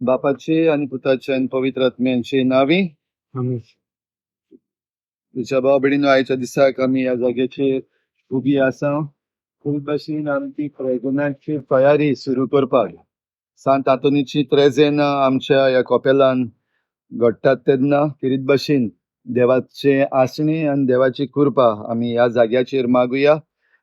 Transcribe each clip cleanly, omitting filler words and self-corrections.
बापाचे आनी पुताचे आनी पवित्र आत्म्यांचे नांवी. तुज्या भाव भयणीनो, आयच्या दिसाक आमी ह्या जाग्याचेर उबी आसा. खूब भाशेन आमची त्रेजेनाची तयारी सुरू करपाक सांत आंतोनीची त्रेजेनां आमच्या ह्या कपेलान घडटात तेन्ना खेरीत भाशेन देवाचे आसणे आनी देवाची कृपा आमी ह्या जाग्याचेर मागुया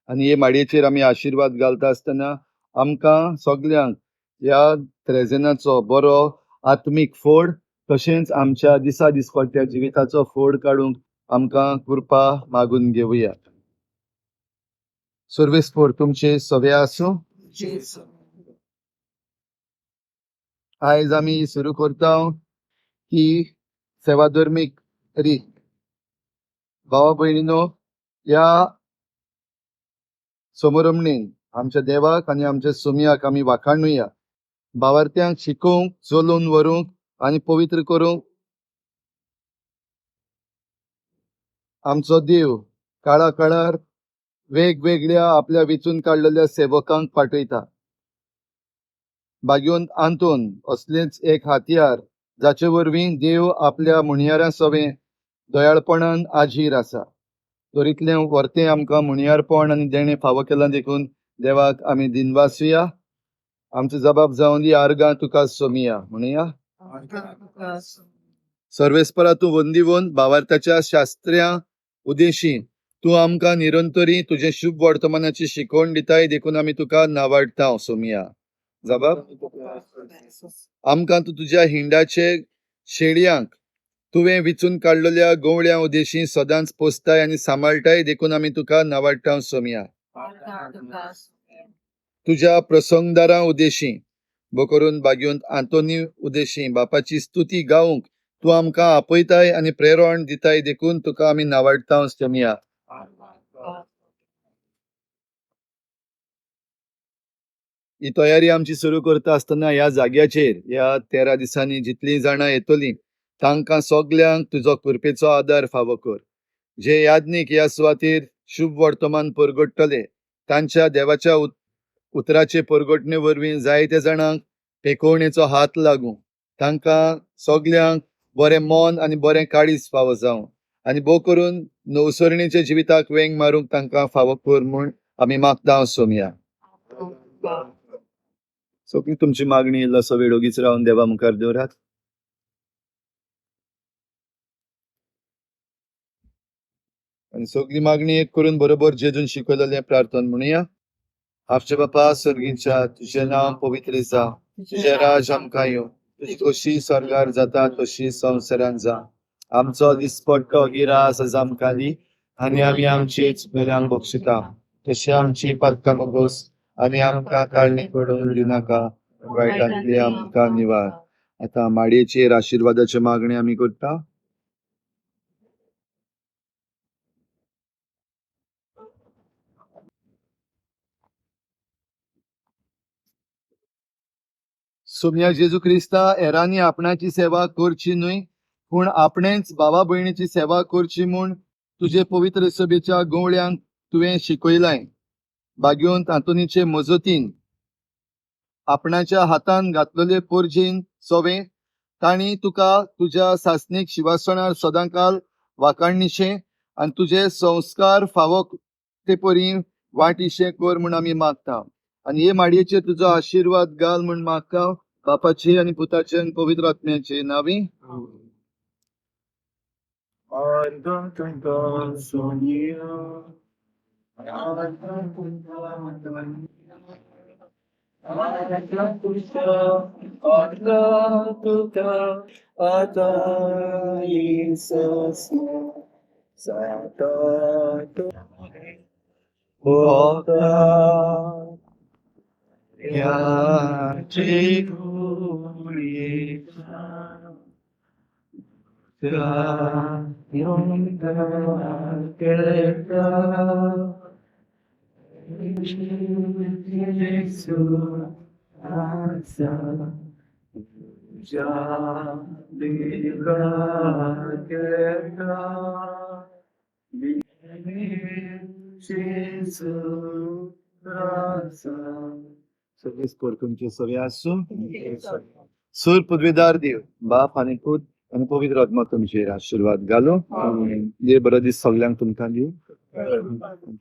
आनी हे माडयेचेर आमी आशिर्वाद घालता आसतना आमकां सगल्यांक ह्या त्रेजेनाचो बरो आत्मीक फोड तशेंच आमच्या दिसा दिसपट्ट्या जिविताचो फोड काडूंक आमकां कृपा मागून घेवया. सर्वेस्पोर तुमचे सवे आसूं. आयज आमी सुरू करता की सेवाधर्मीक रीत. भावा भयणीनो, ह्या समरमणेन आमच्या देवाक आनी आमच्या सोमयाक आमी वाखाणुया. भावार्थ्यांक शिकोवंक, चलोवन व्हरूंक आनी पवित्र करूंक आमचो देव काळा काळार वेगवेगळ्या आपल्या वेंचून काडलेल्या सेवकांक पाठयता. भाग्योन आंतोन असलेंच एक हातयार जाचे वरवीं देव आपल्या म्हणयाऱ्यां सवें दयाळपणान आजीर आसा. तर इतलें व्हरतें आमकां म्हणयारपण आनी देणें फावो केलां देखून देवाक आमी दिनवासुया. आमचो जबाब जावन दी आर्गां तुका सोमिया म्हणुया. सर्वेस्परा तूं वंदीवन भावार्थाच्या शास्त्र्यां उदेशी तूं आमकां निरंतरी तुजें शुभ वर्तमानाची शिकवण दिताय देखून आमी तुका नावाडटा सोमिया. जबाब आमकां तूं तुज्या हिंडाचे शेळयांक तुवें विचून काडलेल्या गवळ्यां उदेशी सदांच पोसताय आनी सांबाळटाय देखून आमी तुका नावाडटा सोमिया. तुज्या प्रसंगदारां उदेशी बो करून भाग्योंत आंतोनी उदेशी बापाची स्तुती गावंक तूं आमकां आपयताय आनी प्रेरण दिताय देखून तुका आमी नावाडटा सोमिया. ही तयारी आमची सुरू करता आसतना ह्या जाग्याचेर ह्या 13 दिसांनी जितलीं जाणां येतलीं तांकां सगल्यांक तुजो कृपेचो आदार फावो कर. जे याज्ञीक ह्या सुवातेर शुभ वर्तमान परगडटले तांच्या देवाच्या उतराचे परगटणे वरवीं जायते जाणांक पेकोवणेचो हात लागूं. तांकां सगल्यांक बरें मन आनी बरें काळीज फावो जावं आनी भोव करून नवसरणीच्या जिविताक वेंग मारूंक तांकां फावो कर म्हूण आमी मागता सोमया. सगळी तुमची मागणी इल्लोसो वेळ ओगीच रावन देवा मुखार दवरात. आनी सगळी मागणी एक करून बरोबर जेजून शिकयलेलें प्रार्थना म्हणुया. आमच्या बापा सर्गीच्या, तुजें नांव पवित्र जावं, तुजें राज आमकां येवं, तुजी कशी स्वर्गार जाता तशी संवसारांत जावं. आमचो दिसपट्टो गिरास आज आमकां दी आनी आमी आमची चुकल्यांक बक्षिता तशी आमची पातकां बोगोस आनी आमकां काडणी पडून दिनाका, वायटांतली आमकां निवार. आतां माडयेचेर आशिर्वादाचे मागणें आमी करता. सोमया जेजू क्रिस्ता हेरांनी आपणाची सेवा करची न्हय पूण आपणेच भावा भयणीची सेवा करची म्हूण तुजे पवित्र सभेच्या गवळ्यांक तुवें शिकयलाय. भाग्योंत आंतोनीचे मजतीन आपणाच्या हातान घातलेले पोरजेन सोवे तांणी तुका तुज्या सासणीक शिवासणार सदांकाल वाकाणनिशे आनी तुजे संस्कार फावो ते परी वाटिशे कर म्हूण आमी मागता. आनी हे माडयेचेर तुजो आशिर्वाद घाल म्हूण मागता. बापाचे आनी पुताचे आनी पवित्र आत्म्याचे नांवी. सूर पदवेदार देव बाप आनी पूत आनी पवित्र आत्मा तुमचेर आशिर्वाद घालूं. देव बरो दीस सगल्यांक तुमकां दिवं.